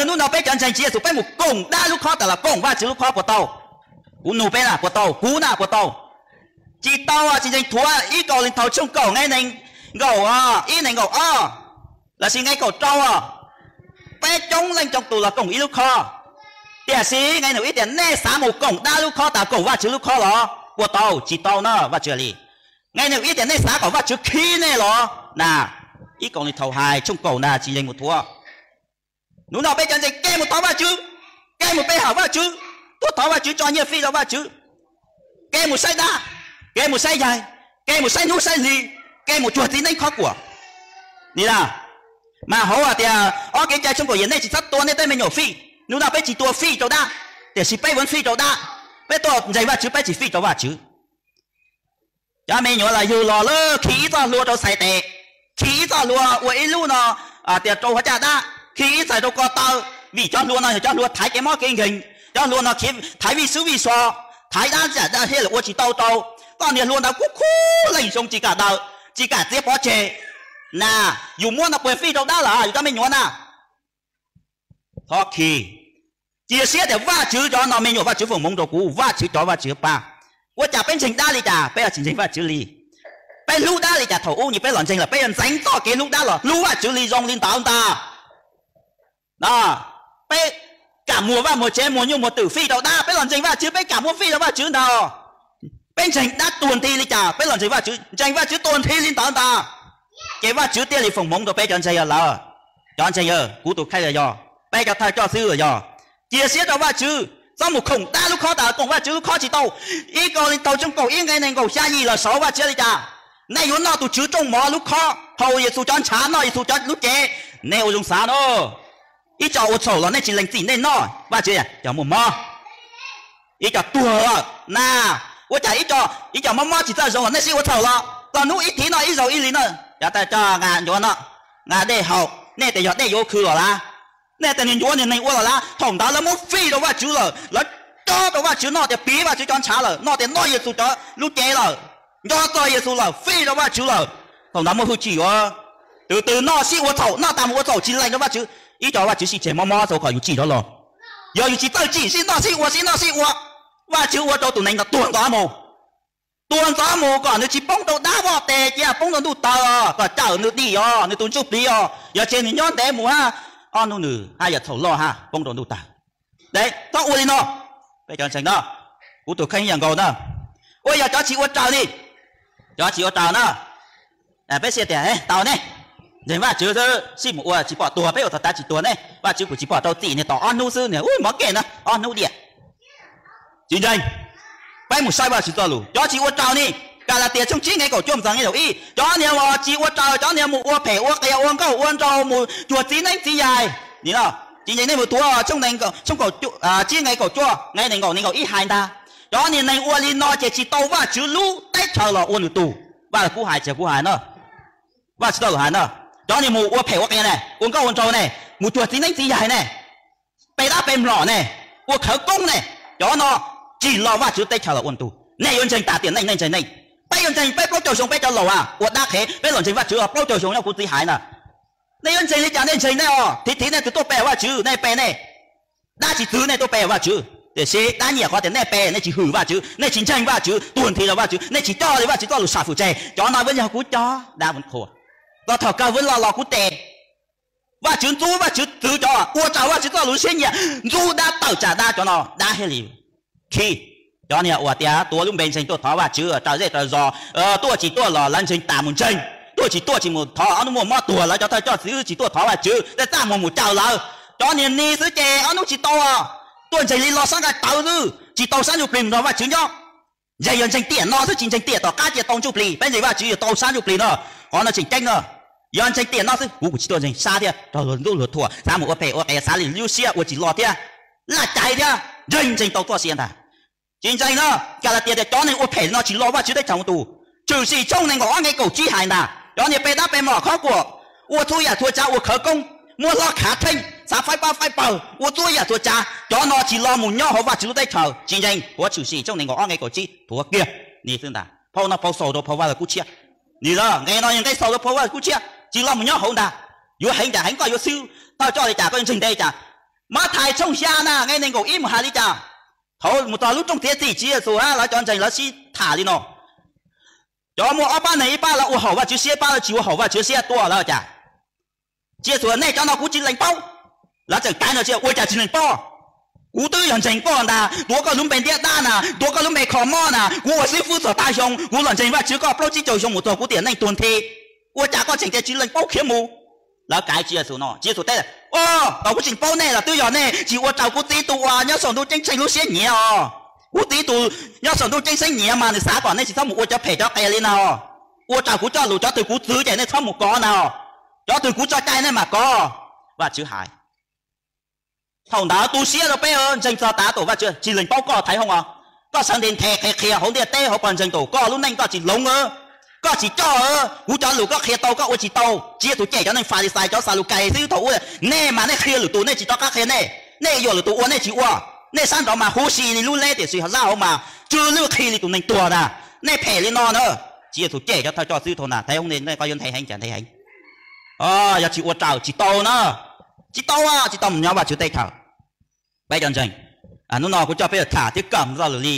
Hnub no peb cov ntseeg Tswv Yexus peb mus koom dab lub khob tas los koom Vajtswv lub khob puas tau? Kuv nug peb na, puas tau? Kuv na, puas tau? Tsis tau. Tsis ntseeg, thuav ib Kauleethaus tshooj kaum nqe nees nkaum ib, nees nkaum ob, lossis nqe kaum rau, peb coob leej coob tus los koom ib lub khob. Tiam sis nqe nees nkaum ib tias nej xav mus koom dab lub khob tas koom Vajtswv lub khob los puas tau? Tsis tau na, Vajtswv li. Nqe nees nkaum ib tias nej xav kom Vajtswv khib nej los na. Ib Kauleethaus hais tshooj kaum ntag, tsis ntseeg mus thuav. Hnub no peb cov ntseeg kev mus thov Vajtswv, kev mus pe hawm Vajtswv, tuaj thov Vajtswv tso nyiaj fij rau Vajtswv, kev mus saib dab, kev mus saib yaig, kev mus saib hnub saib hli, kev mus cuag txiv neeb qhov kuam. Ni na, mas hauv hais tias ob Kev cai tshooj kaum yim nej tsis txhob tua nej tej me nyuam fij. Hnub no peb tsis tua fij rau dab, tiam sis peb vuv fij rau dab. Peb tuaj ntseeg Vajtswv peb tsis fij rau Vajtswv. Cov me nyuam los yug los lawm khi ib txoj hlua rau txhais tes, khi ib txoj hlua ua ib lub no, tias rau hauv caj dab, khi ib txhais rau ko taw, vim cov hlua no yog cov hlua thaiv kev mob kev nkeeg, cov hlua no thaiv vij xwb vij so, thaiv dab zam dab thiab lawm ua tsis tau rau. Koj niag hlua ntawd kub khub leej zoo tsis kam daws, tsis kam txiav pov tseg. Na, yus muab no puas fij rau dab lawm yus cov me nyuam na? Thov khi, cia siab tias Vajtswv cov no me nyuam Vajtswv foom hmoov rau kuv, Vajtswv cov Vajtswv pab. Ua cas peb ntseeg dab li cas peb tsis ntseeg Vajtswv li? Peb hlub dab li cas thaum ub, peb los ntseeg lawm peb yuav ntxeev txoj kev hlub dab los hlub Vajtswv li zoo li ntawd ntag. Peb kam muag vaj muag tsev muag nyuj muag twm fij rau dab, peb los ntseeg Vajtswv peb kam muab fij rau Vajtswv ntag. Peb ntseeg dab tuag nthi li cas peb los ntseeg Vajtswv, ntseeg Vajtswv tuag nthi li ntawd ntag. Ces Vajtswv thiaj li foom hmoov rau peb cov ntseeg lawm. Cov ntseeg, kuv tus kheej los yog, peb cov thawj coj xib hwb los yog, cia siab rau Vajtswv, txhob mus khoom dab lub khob tas koom Vajtswv lub khob tsis tau. Ib Kauleethaus tshooj kaum ib nqe nees nkaum xya yim los saud Vajtswv li cas? Nej yuav noj tus Tswv rooj mov lub khob, haus Yexus cov ntshav, noj Yexus cov lub cev. Nej ua zoo xav no, ib co ua txhaum los nej tsis lees txim nej noj, Vajtswv cov muaj mob. Ib co tuag lawm na, ua cas ib co mob mob tsis txawj zoo los nej sib ua txhaum los txog hnub ib thiv noj ib zaug ib li na. Cov thawj coj nqa ncuav no, nqa dej haus, nej tias yog dej yuav khw los lawm, nej tias nws ncuav nws neeg ua los lawm, thaum ntawd lawv muab fij rau Vajtswv lawm, lawv cob rau Vajtswv noj tias piv Vajtswv cov ntshav lawm, noj tias noj Yexus cov lub cev lawm, nco txog Yexus lawm, fij rau Vajtswv lawm. Thaum ntawd muaj hwj chim yuav, tus twg noj sib ua txhaum, noj tas mus ua txhaum tsis lees rau Vajtswv, ib co Vajtswv sib tseg mob mob txog qhov yus tsim rov los. Yog yus tsis txawj tsim, sib noj sib ua sib noj sib ua, Vajtswv ua rau tus neeg ntawd tuag ntxov mus. Tuag ntxov mus kom nws tsis poob rau dab voj tes, cia poob rau ntuj taws os, kom cawm nws dim os, nws tus ntsuj plig os, yog tsis nws nyob ntev mus hab, ob hnub nws haj yam txhaum loj hab poob rau ntuj taws. Txhob ua li no. Peb cov ntseeg no, kuv tus kheej yam nkaus na, ua yog cov tsis ua raws li, cov tsis ua raws na, peb siab tias tau ne, ntseeg Vajtswv xwb sib mus ua tsis pom tuag, peb ua txog tav tsis tuag ne, Vajtswv kuj tsis pom rau txim, niag tos ob hnub xwb, niag ub mov kej na, ob hnub diam. Tsis ntseeg. Peb mus saib Vajtswv txoj lus, cov tsis ua raws ni. Kalatias tshooj tsib nqe kaum cuaj mus txog nqe kaum ib, cov niag uas tsis ua raws, cov niag mus ua phem ua qias ua nkauj ua nraug mus cuag txiv neeb txiv yaig. Tsis ntseeg nej mus thuav tshooj, tshooj tsib nqe kaum cuaj nqe nees nkaum nees nkaum ib hais ntag. Cov niag neeg ua li no ces tsis tau Vajtswv lub teb chaws los ua nws tug. Vaj Lug Kub hais, tsis yog kuv hais no, Vajtswv txoj lus hais no. Cov niag mus ua phem ua qias ne, ua nkauj ua nraug ne, mus cuag txiv neeb txiv yaig ne, pe dab pe mlom ne, ua khawv koob ne, cov no tsis los Vajtswv teb chaws los ua nws tug. Nej yuav ntseeg tas tiam neej nej ntseeg neej. Peb yuav ntseeg peb plaub caug xyoo peb cov laus a, ua dab qhev peb los ntseeg Vajtswv os, plaub caug xyoo nyob kuv txiv hais na. Nej yuav ntseeg li cas nej ntseeg nej os, thiv thiv nej twg tuaj pe Vajtswv nej pe nej. Dab tsis txwv nej tuaj pe Vajtswv, tiam sis dab nyiam qhov tias nej pe nej tsis hwm Vajtswv, nej tsis ntseeg Vajtswv, tuag nthi rau Vajtswv, nej tsis coj li Vajtswv txoj lus sam fwm tseg. Cov no vab yog kuv cov dab mus qhuas, los thaum kawg vab los los kuv tes. Vajtswv ntxub Vajtswv txwv cov ua raws Vajtswv txoj lus siab nyiam, ntxub dab tawm tsam dab, cov no dab thiaj li khib. Cov niag uas tias tuav lub npe ntseeg tuaj thov Vajtswv raws zej raws zos, tuaj tsis tuaj los lawv ntseeg tas mus ntseeg, tuaj tsis tuaj tsis mus thov, ob hnub muaj mob tuag lawv cov thawj coj xib hwb tsis tuaj thov Vajtswv, tej txaj muag mus caw lawv. Cov niag ni xwb ces ob hnub tsis tau, tuaj ntseeg li los sab nqaij tawv xwb, tsis tau sab ntsuj plig mus nrog Vajtswv nyob. Ntseeg yog ntseeg tiam no xwb, tsis ntseeg tiam tom qab cia tau ntsuj plig. Peb ntseeg Vajtswv yuav tau sab ntsuj plig no, qhov no tseem ceeb no. Yog ntseeg tiam no xwb kuv kuj tsis tuaj ntseeg sab thiab, raug luag ntxub luag thuam, xav mus ua phem ua qias, xav li lub siab ua tsis los thiab, laj caiv thiab, ntseeg ntseeg tau txoj sia ntag. Tsis ntseeg no, Kalatias tias cov neeg ua phem no tsis los Vajtswv teb chaws mus tus. Tshwm Sim tshooj nees nkaum ob nqe kaum tsib hais ntag, cov niag pe dab pe mlom khov kuam, ua txhua yam txhua tsav ua khawv koob, muab hlob khav theej, xav faib pab faib pawg, ua txhua yam txhua tsav, cov no tsis los mus nyob hauv Vajtswv lub teb chaws. Tsis ntseeg, thuav Tshwm Sim tshooj nees nkaum ob nqe kaum tsib thuav kiag. Ni xwb ntag, phau no phau xaus rau phau Vaj Lug Kub Tshiab. Ni los nqe no yog nqe xaus rau phau Vaj Lug Kub Tshiab, tsis los mus nyob hauv ntag. Yuav heev cas heev, koj yuav xib hwb thawj coj li cas, koj yuav ntseeg ntev cas, Mathais tshooj xya na nqe nees nkaum ib mus hais li cas? Thaum mus txog lub rooj txiav txim Tswv Yexus hab lawv cov ntseeg lawv sib tham li no: Cov muaj ob pab neeg, ib pab lawv ua haum Vajtswv siab, ib pab lawv tsis ua haum Vajtswv siab tuaj lawv cas? Tswv Yexus, nej cov no kuv tsis lees paub. Lawv tseem teb no, ua cas tsis lees paub? Kuv twb yog ntseeg koj ntag, tuav koj lub npe ntiab dab na, tuav koj lub npe kho mob na, kuv ua xib fwb txog tav xyoo, kuv los ntseeg Vajtswv koj plaub tsib caug xyoo mus txog kuv tiam neej tuag nthi. Ua cas koj tseem tias tsis lees paub khiav mus? Lawv kav Tswv Yexus no, Tswv Yexus teb, Au, thaum kuv tseem paub nej los twb yog nej tsis ua raws kuv Txiv tus uas nyob saum ntuj ceeb tsheej lub siab nyiav os. Kuv Txiv tus nyob saum ntuj ceeb tsheej nyiav mas nws xav kom nej tsis txhob mus ua cov phem cov qias li no. Ua raws kuv coj lus, cov twg kuv txwv ces nej txhob mus kov ntag. Cov twg kuv tso cai nej mam kov. Vajtswv hais. Thaum ntawd tu siab rau peb ntseeg txog tav tuam Vajtswv tsis lees paub koj thaiv hoob os. Koj sawv ntev nthe qhia qhia hauv ntiaj teb hauv pawg ntseeg tus, koj lub neej koj tsis hloov, koj tsis coj. Kuv cov lus koj qhia tau koj ua tsis tau. Tswv Yexus cem cov neeg Falixais cov Xalukas xib hwb thaum ub, nej mas nej qhia lwm tus nej tsis rov qab qhia nej, nej yuam lwm tus ua nej tsis ua. Nej sab nraud mas huv si li lub leb tiam sis zaj hauv mas tsw lwj qhi li tus neeg tuag ntag. Nej phem li no na. Tswv Yexus cem cov thawj coj xib hwb thaum ntawd, thaiv hoob nej koj yuav nthe heev cas nthe heev. Yog tsis ua raws tsis tau na. Tsis tau, tsis tau mus nyob Vajtswv teb chaws. Peb cov ntseeg, hnub no kuv coj peb tham thiab kawm txoj lus li